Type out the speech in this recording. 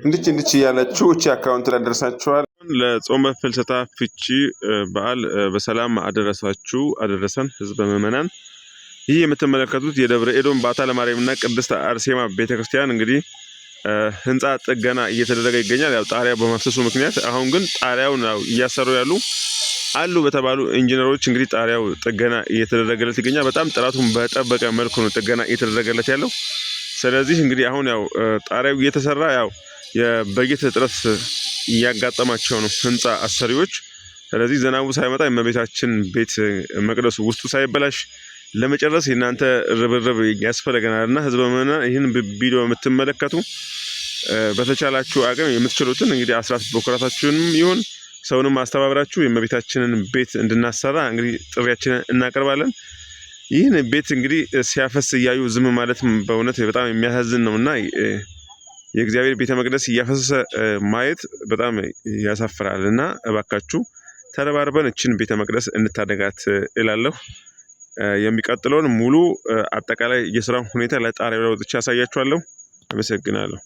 እንድች እንድች እያለችሁ እቺ account ላይ ደርሳችኋል። ለጾመ ፍልሰታ ፍቺ በዓል በሰላም አደረሳችሁ አደረሰን ህዝበ ምዕመናን። ይህ የምትመለከቱት የደብረ ኤዶም ባታ ለማርያምና ቅድስት አርሴማ ቤተክርስቲያን እንግዲህ ህንፃ ጥገና እየተደረገ ይገኛል። ያው ጣሪያው በመፍሰሱ ምክንያት አሁን ግን ጣሪያውን እያሰሩ ያሉ አሉ በተባሉ ኢንጂነሮች እንግዲህ ጣሪያው ጥገና እየተደረገለት ይገኛል። በጣም ጥራቱን በጠበቀ መልኩ ነው ጥገና እየተደረገለት ያለው። ስለዚህ እንግዲህ አሁን ያው ጣሪያው እየተሰራ ያው የበጀት እጥረት እያጋጠማቸው ነው ህንፃ አሰሪዎች። ስለዚህ ዝናቡ ሳይመጣ የእመቤታችን ቤት መቅደሱ ውስጡ ሳይበላሽ ለመጨረስ የእናንተ ርብርብ ያስፈልገናል እና ህዝበ ምዕመናን ይህን ቪዲዮ የምትመለከቱ በተቻላችሁ አቅም የምትችሉትን እንግዲህ አስራት በኩራታችሁንም ይሁን ሰውንም አስተባብራችሁ የእመቤታችንን ቤት እንድናሰራ እንግዲህ ጥሪያችንን እናቀርባለን። ይህን ቤት እንግዲህ ሲያፈስ እያዩ ዝም ማለት በእውነት በጣም የሚያሳዝን ነው እና የእግዚአብሔር ቤተ መቅደስ እያፈሰሰ ማየት በጣም ያሳፍራል እና እባካችሁ ተረባርበን እችን ቤተ መቅደስ እንታደጋት እላለሁ። የሚቀጥለውን ሙሉ አጠቃላይ የስራውን ሁኔታ ለጣሪያው ላይ ወጥቼ አሳያችኋለሁ። አመሰግናለሁ።